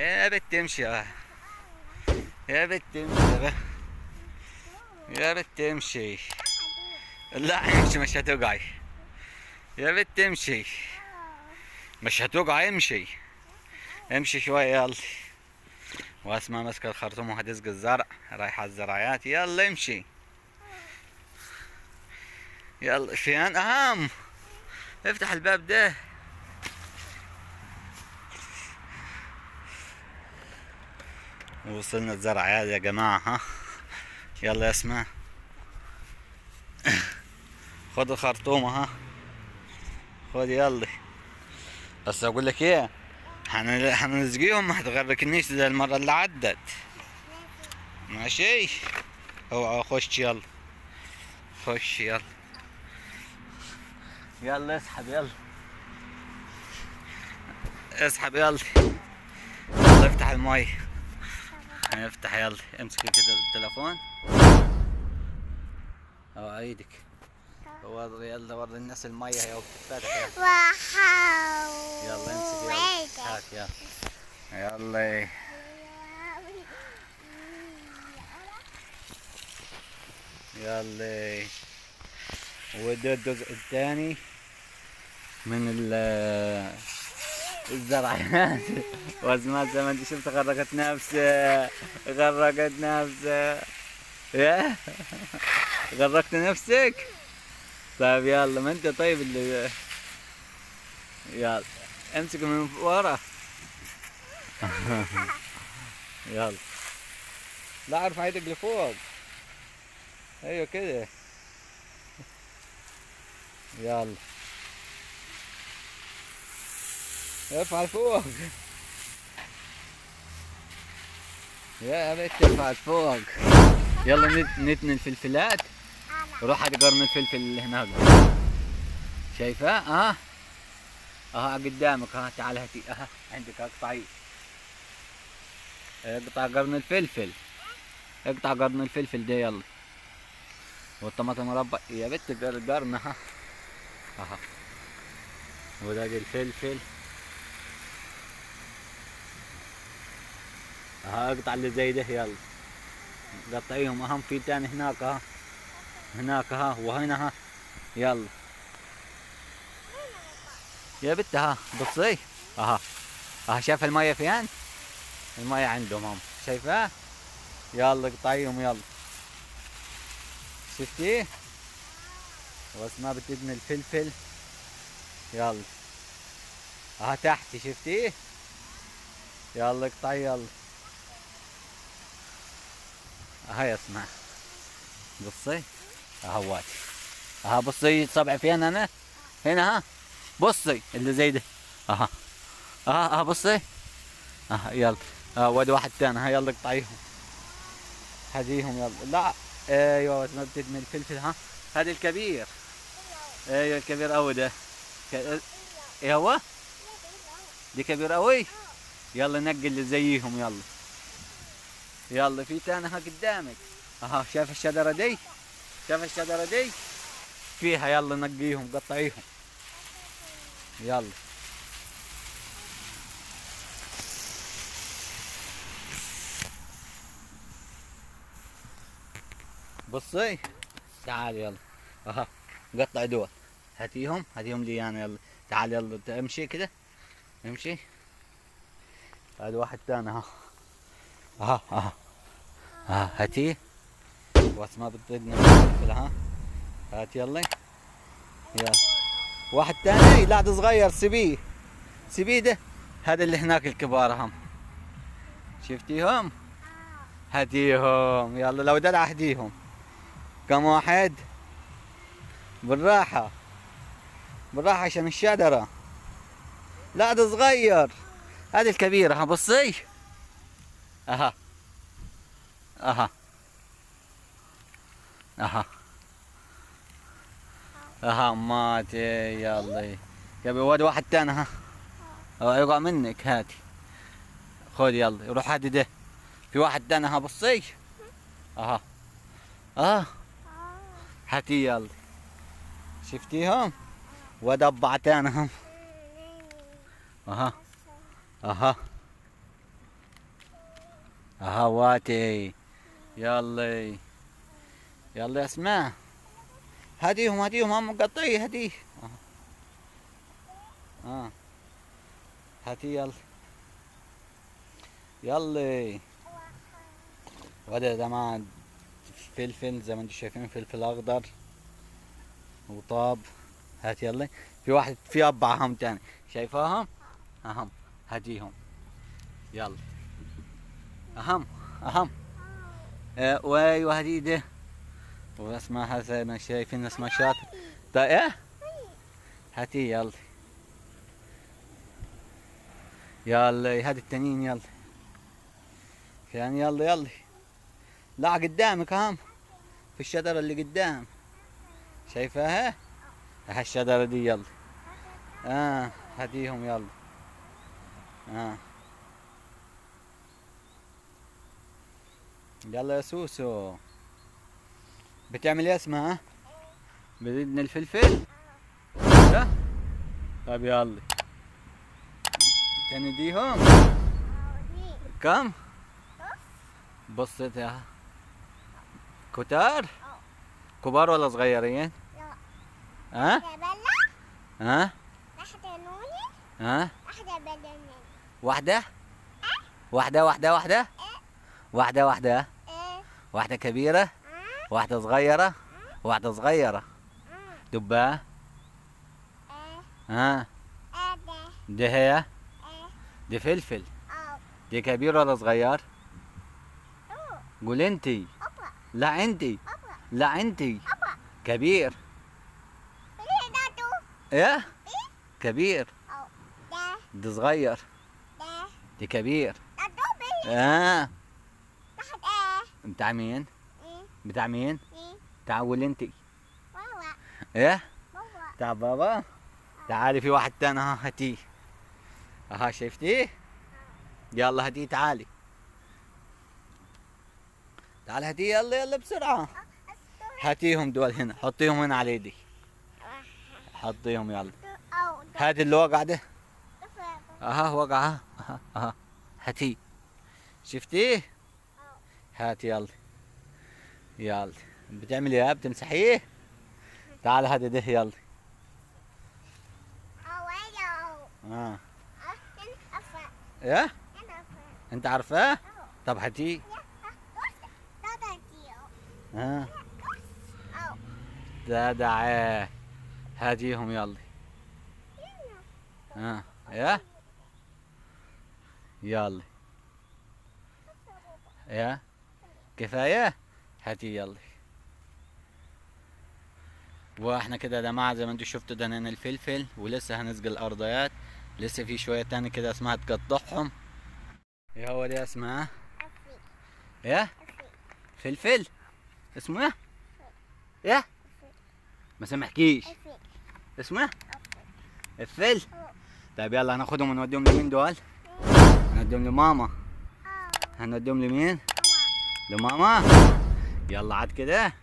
يا بنت امشي يا بنت امشي يا بنت امشي. لا امشي مش هتوقعي يا بنت، امشي مش هتوقعي، امشي امشي شوية يلا. واسماء ماسكة الخرطوم وهتسقي الزرع، رايحة الزراعات. يلا امشي يلا. فين اهم؟ افتح الباب ده. وصلنا الزرعات يا جماعة. ها يلا يا اسماء خد الخرطومة. ها خد يلا. بس اقول لك ايه، حنسقيهم ما هتغرقنيش زي المرة اللي عدت. ماشي اوعى خش يلا، خش يلا يلا اسحب يلا اسحب يلا يلا افتح المي. هنفتح يلا، امسك كده التليفون او ايدك. يلا وري الناس المية هي وبتتفتح. يلا يلا امسك يلا، هات يلا يلا يلا. وده الجزء الثاني من الزرعات. واسماء زي ما انت شفت غرقت نفسها، غرقت نفسها. يا غرقت نفسك؟ طيب يلا ما انت طيب اللي يلا امسك من ورا. يلا لا ارفع ايدك لفوق. ايوه كده يلا ارفع لفوق يا بنت، ارفع لفوق. يلا نتني الفلفلات. روح هات قرن الفلفل اللي هناك، شايفه؟ اه اه قدامك. ها تعال هاتي، اه عندك، اقطعي اقطع قرن الفلفل، اقطع قرن الفلفل ده يلا. والطماطم مربى يا بنت القرن. ها اها وده الفلفل. ها اقطع اللي زي ده يلا، قطعيهم. اهم في تاني هناك، ها هناك، ها وهنا، ها يلا يا بنت. ها بصي، اها اها شايفه المية فين؟ المية عندهم هم، شايفه؟ يلا اقطعيهم يلا. شفتيه؟ واسماء بتبني الفلفل. يلا اها تحت، شفتيه؟ يلا اقطعي يلا. اها يا اسماء بصي اهواتي، اها بصي صبعي فين انا؟ هنا. ها بصي اللي زي ده، اها اها اها بصي، اها يلا. اه وادي واحد ثاني. ها يلا اقطعيهم هديهم يلا. لا ايوه ما بتدمي الفلفل. ها هذا الكبير، ايوه الكبير قوي ده. ايه هو؟ دي كبير قوي. يلا نقي اللي زيهم يلا يلا. في ثاني ها قدامك، اها شايف الشجرة دي؟ شايف الشجرة دي؟ فيها يلا نقيهم قطعيهم يلا. بصي تعال يلا، اها قطع دول، هاتيهم هاتيهم لي انا يلا. تعال يلا امشي كده امشي. هذا واحد ثاني. ها اها اها ها هاتيه. واسماء بتطيبنا الفلفل. ها هات يلا يلا. واحد ثاني، لا ده صغير سيبيه سيبيه ده. هذا اللي هناك الكبار هم، شفتيهم؟ هاتيهم يلا. لو دلع هديهم. كم واحد؟ بالراحة بالراحة عشان الشجرة. لا ده صغير، هذه الكبيرة. ها بصي، اها اها اها اها ماتي. يلا يبي واد واحد ثاني. ها يقع منك، هاتي خذ يلا روح هاتي ده. في واحد ثاني. ها بصي، اها اه هاتي يلا. شفتيهم؟ ودبعتين هم. اها اها اهواتي. يلا يلا يا اسماء، هديهم هديهم، هم قطيه هديه. هاتي يلا يلا. وهذا يا جماعة فلفل زي ما انتم شايفين، فلفل اخضر وطاب. هات يلا، في واحد، في 4 هم تاني، شايفاهم؟ اهم هاتيهم يلا. اهم اهم. وايوة هدي ده. واسمها زي ما شايفين اسمها شاطر. طيب ايه؟ هاتي يلا يلا، هات التانيين يلا. يعني يلا يلا. لا قدامك اهم، في الشجرة اللي قدام، شايفاها؟ هالشجرة دي يلا. هاتيهم يلا. يلا يا سوسو. بتعمل ايه اسمها؟ بدنا الفلفل؟ لا؟ طيب يلا. تنديهم؟ كم؟ بصيت يا كتار؟ كبار ولا صغيرين؟ ها؟ ها؟ واحدة نوني. ها؟ واحدة بلني. واحدة؟ واحدة واحدة واحدة؟ واحدة واحدة. واحدة كبيرة، واحدة صغيرة، واحدة صغيرة. دبة. ها؟ ده هي؟ دي فلفل. دي كبير ولا صغير؟ قول انتي. لا انتي. لا انتي. كبير. ايه؟ كبير. ده صغير. دي كبير. بتاع مين؟ بتاع مين؟ بتاع قول انتي. ايه؟ بتاع بابا. تعالي في واحد تاني، ها هاتيه. اها شفتيه؟ يلا هاتيه، تعالي تعالي هاتيه، يلا يلا بسرعة. هاتيهم دول هنا، حطيهم هنا على يدي، حطيهم يلا. هاتي اللي وقع ده. اها وقع. اها اها هاتيه، شفتيه؟ هاتي يلا يلا. بتعملي ايه؟ بتمسحيه؟ تعال هاتي ده يلا. ايه؟ انت عارفاه؟ طب هاتيه. ده دعاه. هاتيهم يلا. ايه؟ يلا. ايه؟ كفاية؟ هاتي يلا. واحنا كده يا جماعة زي ما انتم شفتوا دهننا الفلفل، ولسه هنسقي الارضيات، لسه في شوية تاني كده اسمها تقطعهم. ايه هو ده اسمها؟ ايه؟ فلفل. اسمه ايه؟ ايه؟ ما سامحكيش. اسمه ايه؟ الفل. طيب يلا هناخدهم ونوديهم لمين دول؟ هنوديهم لماما. هنوديهم لمين؟ لماما. يلا عاد كده.